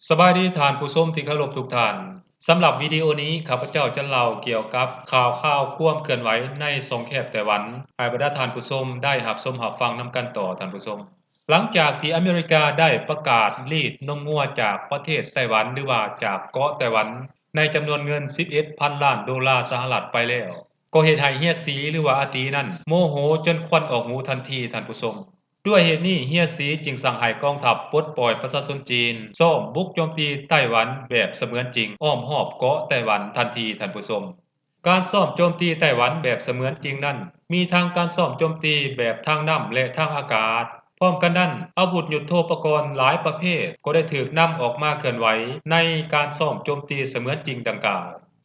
ສະບາຍດີທ່ານຜູ້ຊົມທີ່ເຄົາລົບທຸກທ່ານ. ສຳລັບວິດີໂອນີ້ ຂ້າພະເຈົ້າຈະເລົ່າກ່ຽວກັບຂ່າວຄາວຄວາມເຄື່ອນໄຫວໃນຊ່ອງແຄບໄຕ້ຫວັນ ໃຫ້ບັນດາທ່ານຜູ້ຊົມໄດ້ຮັບຊົມຮັບຟັງນຳກັນຕໍ່ທ່ານຜູ້ຊົມ. ຫຼັງຈາກທີ່ອາເມລິກາໄດ້ປະກາດລີດນົມງົວຈາກປະເທດໄຕ້ຫວັນ ຫຼືວ່າຈາກເກາະໄຕ້ຫວັນ ໃນຈຳນວນເງິນສິບເອັດພັນລ້ານໂດລາສະຫະລັດໄປແລ້ວ, ກໍເຮັດໃຫ້ເຮຍສີ ຫຼືວ່າອາຕີນັ້ນໂມໂຫຈົນຄວັນອອກຫູທັນທີທ່ານຜູ້ຊົມ. ດ້ວຍເຫດນີ້ ເຮຍສີຈຶ່ງສັ່ງໃຫ້ກອງທັບປົດປ່ອຍປະຊາຊົນຈີນ ຊ້ອມບຸກໂຈມຕີໄຕ້ຫວັນແບບສະເໝືອນຈິງ ອ້ອມຮອບເກາະໄຕ້ຫວັນທັນທີທ່ານຜູ້ຊົມ. ການຊ້ອມໂຈມຕີໄຕ້ຫວັນແບບສະເໝືອນຈິງນັ້ນ ມີທັງການຊ້ອມໂຈມຕີແບບທາງນ້ຳ ແລະ ທາງອາກາດ. ພ້ອມກັນນັ້ນ, ອາວຸດຍຸດໂທປະກອນຫຼາຍປະເພດກໍໄດ້ຖືກນຳອອກມາເຄື່ອນໄຫວໃນການຊ້ອມໂຈມຕີສະເໝືອນຈິງດັ່ງກ່າວ.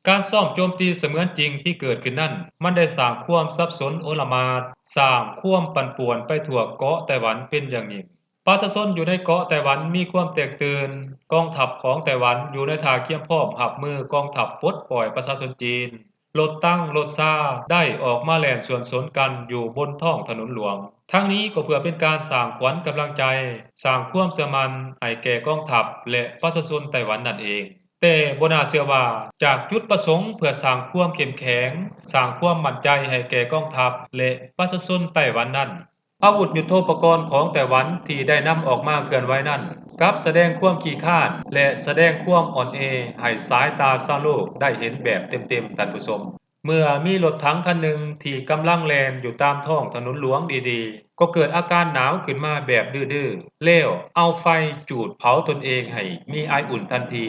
ການຊ້ອມໂຈມຕີສະເໝືອນຈິງທີ່ເກີດຂຶ້ນນັ້ນ ມັນໄດ້ສ້າງຄວາມສັບສົນໂອລະໝາດ, ສ້າງຄວາມປັ່ນປ່ວນໄປທົ່ວເກາະໄຕ້ຫວັນເປັນຢ່າງຍິ່ງ. ປະຊາຊົນຢູ່ໃນເກາະໄຕ້ຫວັນມີຄວາມແຕກຕື່ນ, ກອງທັບຂອງໄຕ້ຫວັນຢູ່ໃນທ່າກຽມພ້ອມຮັບມືກອງທັບປົດປ່ອຍປະຊາຊົນຈີນ, ລົດຕັງ, ລົດຊາໄດ້ອອກມາແລ່ນສວນສົນກັນຢູ່ບົນທ້ອງຖະໜົນຫຼວງ. ທັງນີ້ກໍເພື່ອເປັນການສ້າງຂວັນກຳລັງໃຈ, ສ້າງຄວາມເຊື່ອໝັ້ນໃຫ້ແກ່ກອງທັບ ແລະ ປະຊາຊົນໄຕ້ຫວັນນັ້ນເອງ. ແຕ່ບໍ່ໜ້າເຊື່ອວ່າ ຈາກຈຸດປະສົງເພື່ອສ້າງຄວາມເຂັ້ມແຂງ, ສ້າງຄວາມໝັ້ນໃຈໃຫ້ແກ່ກອງທັບ ແລະ ປະຊາຊົນໄຕ້ຫວັນນັ້ນ, ອາວຸດຍຸດໂທປະກອນຂອງໄຕ້ຫວັນທີ່ໄດ້ນຳອອກມາເຄື່ອນໄຫວນັ້ນ ກັບສະແດງຄວາມຂີ້ຄ້ານ ແລະ ສະແດງຄວາມອ່ອນແອໃຫ້ສາຍຕາຊາວໂລກໄດ້ເຫັນແບບເຕັມໆ ທ່ານຜູ້ຊົມ. ເມື່ອມີລົດຖັງຄັນໜຶ່ງທີ່ກຳລັງແລ່ນຢູ່ຕາມທ້ອງຖະໜົນຫຼວງດີໆ ກໍເກີດອາການໜາວຂຶ້ນມາແບບດື້ໆ ແລ້ວເອົາໄຟຈູດເຜົາຕົນເອງໃຫ້ມີໄອອຸ່ນທັນທີ.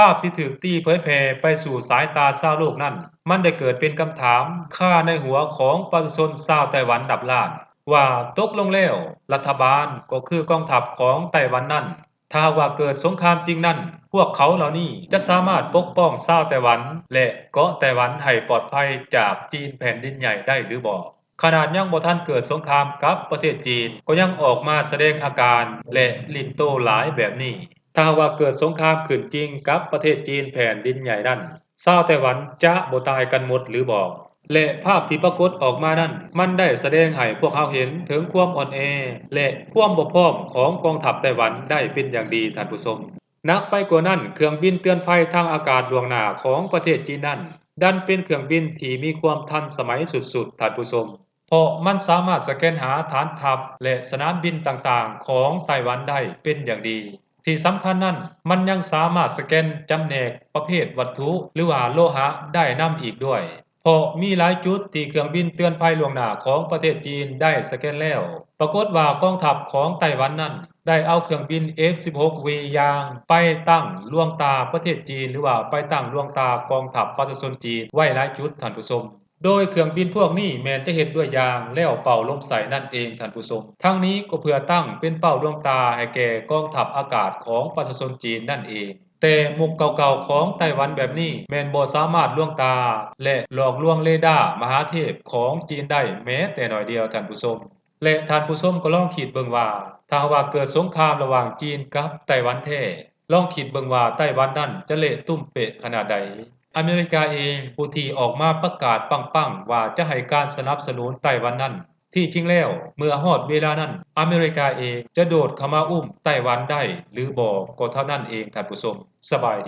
ພາບທີ່ຖືກຕີເຜີຍແຜ່ໄປສູ່ສາຍຕາຊາວໂລກນັ້ນ ມັນໄດ້ເກີດເປັນຄຳຖາມຄາໃນຫົວຂອງປະຊາຊົນຊາວໄຕ້ຫວັນນັບລ້ານ ວ່າຕົກລົງແລ້ວ ລັດຖະບານກໍຄືກອງທັບຂອງໄຕ້ຫວັນນັ້ນ ຖ້າຫາກວ່າເກີດສົງຄາມຈິງນັ້ນ ພວກເຂົາເຫຼົ່ານີ້ຈະສາມາດປົກປ້ອງຊາວໄຕ້ຫວັນ ແລະ ເກາະໄຕ້ຫວັນໃຫ້ປອດໄພຈາກຈີນແຜ່ນດິນໃຫຍ່ໄດ້ຫຼືບໍ່? ຂະໜາດຍັງບໍ່ທັນເກີດສົງຄາມກັບປະເທດຈີນ ກໍຍັງອອກມາສະແດງອາການ ແລະ ຫຼິ້ນໂຕຫຼາຍແບບນີ້. ຖ້າຫາກວ່າເກີດສົງຄາມຂຶ້ນຈິງກັບປະເທດຈີນແຜ່ນດິນໃຫຍ່ນັ້ນ, ຊາວໄຕ້ຫວັນຈະບໍ່ຕາຍກັນໝົດຫຼືບໍ່? ແລະ ພາບທີ່ປາກົດອອກມານັ້ນ ມັນໄດ້ສະແດງໃຫ້ພວກເຮົາເຫັນເຖິງຄວາມອ່ອນແອ ແລະ ຄວາມບໍ່ພ້ອມຂອງກອງທັບໄຕ້ຫວັນໄດ້ເປັນຢ່າງດີ, ທ່ານຜູ້ຊົມ. ໜັກໄປກວ່ານັ້ນ, ເຄື່ອງບິນເຕືອນໄພທາງອາກາດລ່ວງໜ້າຂອງປະເທດຈີນນັ້ນ ດັນເປັນເຄື່ອງບິນທີ່ມີຄວາມທັນສະໄໝສຸດໆ, ທ່ານຜູ້ຊົມ, ເພາະມັນສາມາດສະແກນຫາຖານທັບ ແລະ ສະໜາມບິນຕ່າງໆຂອງໄຕ້ຫວັນໄດ້ເປັນຢ່າງດີ. ທີ່ສຳຄັນນັ້ນ, ມັນຍັງສາມາດສະແກນຈຳແນກປະເພດວັດຖຸ ຫຼືວ່າໂລຫະໄດ້ນຳອີກດ້ວຍ, ເພາະມີຫຼາຍຈຸດທີ່ເຄື່ອງບິນເຕືອນໄພລ່ວງໜ້າຂອງປະເທດຈີນໄດ້ສະແກນແລ້ວ. ປາກົດວ່າກອງທັບຂອງໄຕ້ຫວັນນັ້ນ ໄດ້ເອົາເຄື່ອງບິນເອຟສິບຫົກວີ ຢ່າງໄປຕັ້ງລວງຕາປະເທດຈີນ ຫຼືວ່າໄປຕັ້ງລວງຕາກອງທັບປະຊາຊົນຈີນໄວ້ຫຼາຍຈຸດ, ທ່ານຜູ້ຊົມ. ໂດຍເຄື່ອງບິນພວກນີ້ແມ່ນຈະເຮັດດ້ວຍຢາງແລ້ວເປົ່າລົມໃສ່ນັ້ນເອງ, ທ່ານຜູ້ຊົມ. ທັງນີ້ກໍເພື່ອຕັ້ງເປັນເປົ້າລວງຕາໃຫ້ແກ່ກອງທັບອາກາດຂອງປະຊາຊົນຈີນນັ້ນເອງ. ແຕ່ມຸກເກົ່າໆຂອງໄຕ້ຫວັນແບບນີ້ແມ່ນບໍ່ສາມາດລວງຕາ ແລະ ຫຼອກລວງເຣດ້າມະຫາເທບຂອງຈີນໄດ້ແມ້ແຕ່ໜ້ອຍດຽວ, ທ່ານຜູ້ຊົມ. ແລະ ທ່ານຜູ້ຊົມກໍລອງຄິດເບິ່ງວ່າ ຖ້າຫາກວ່າເກີດສົງຄາມລະຫວ່າງຈີນກັບໄຕ້ຫວັນແທ້, ລອງຄິດເບິ່ງວ່າໄຕ້ຫວັນນັ້ນຈະເລະຕຸ້ມເປະຂະໜາດໃດ? ອາເມລິກາເອງ ຜູ້ທີ່ອອກມາປະກາດປັ້ງໆວ່າຈະໃຫ້ການສະໜັບສະໜູນໄຕ້ຫວັນນັ້ນ, ທີ່ຈິງແລ້ວ ເມື່ອຮອດເວລານັ້ນ ອາເມລິກາເອງຈະໂດດເຂົ້າມາອຸ້ມໄຕ້ຫວັນໄດ້ຫຼືບໍ່ກໍເທົ່ານັ້ນເອງ, ທ່ານຜູ້ຊົມ. ສະບາຍດີ.